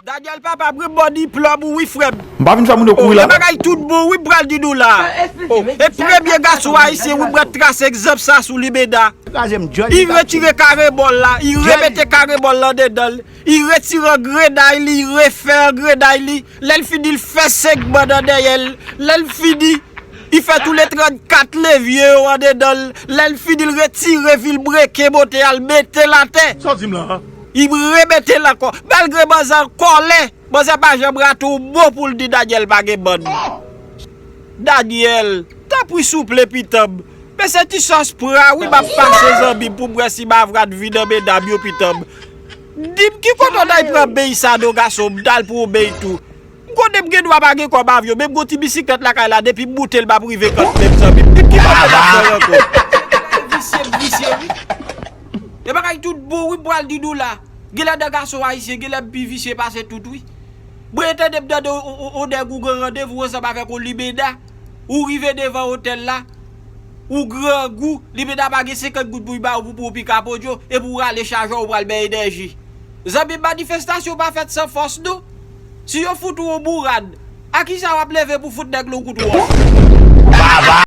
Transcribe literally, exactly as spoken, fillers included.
Daniel papa, bri bò diplòm ou wi frè m. M pa vin fè moun yo kouri la. Bagay tout bon wi, m pral di nou la. E premye gason ayisyen wi, m pral trase egzanp sa sou Libeda. Li retire karebòl la, li remete karebòl la andedan l. Li retire angrenay li, li refè angrenay li. Lè l fini, l fè senk bann nan dèyè l. Lè l fini, li fè tou le trannkat levye yo andedan l. Lè l fini, l retire vilbreke motè a, l mete l atè. Sa w di m la? Li remete l ankò. Malgre manzè an kòlè, manzè pa janm rate yon mo pou l di Daniel pa gen bann. Daniel, tanpri souple pitan m. Men se ti sòs pra wi m ap pase zanmi m pou m wè si m avrat vin nan medam yo pitan m. Di m ki kote w t al pran beny sa non gason m, t al pran yon beny tou. M konnen m gen dwa pa gen kòb avyon, men m gon ti bisiklèt lakay la, depi m moute l m ap rive Kant menm zanmi m. Di m ki kote w t ap fè l ankò. Visye, visye wi. E bagay tout bon wi m pral di nou la. Genlè nan gason ayisyen, genlè m pi visye pase tout wi. Mwen tande m tande on, on, on nèg ou gen randevou ansanm avèk on limena. Ou rive devan otèl la, ou grangou, limena pa gen senkant goud pou l ba ou pou pran yon pikap odyo, epi ou rale chajè w ou pral bay enèji. Zanmi m, manifestasyon pa fèt san fòs non. Si yo fout ou on bourad, a kisa w ap leve pou fout nèg la on kout wòch?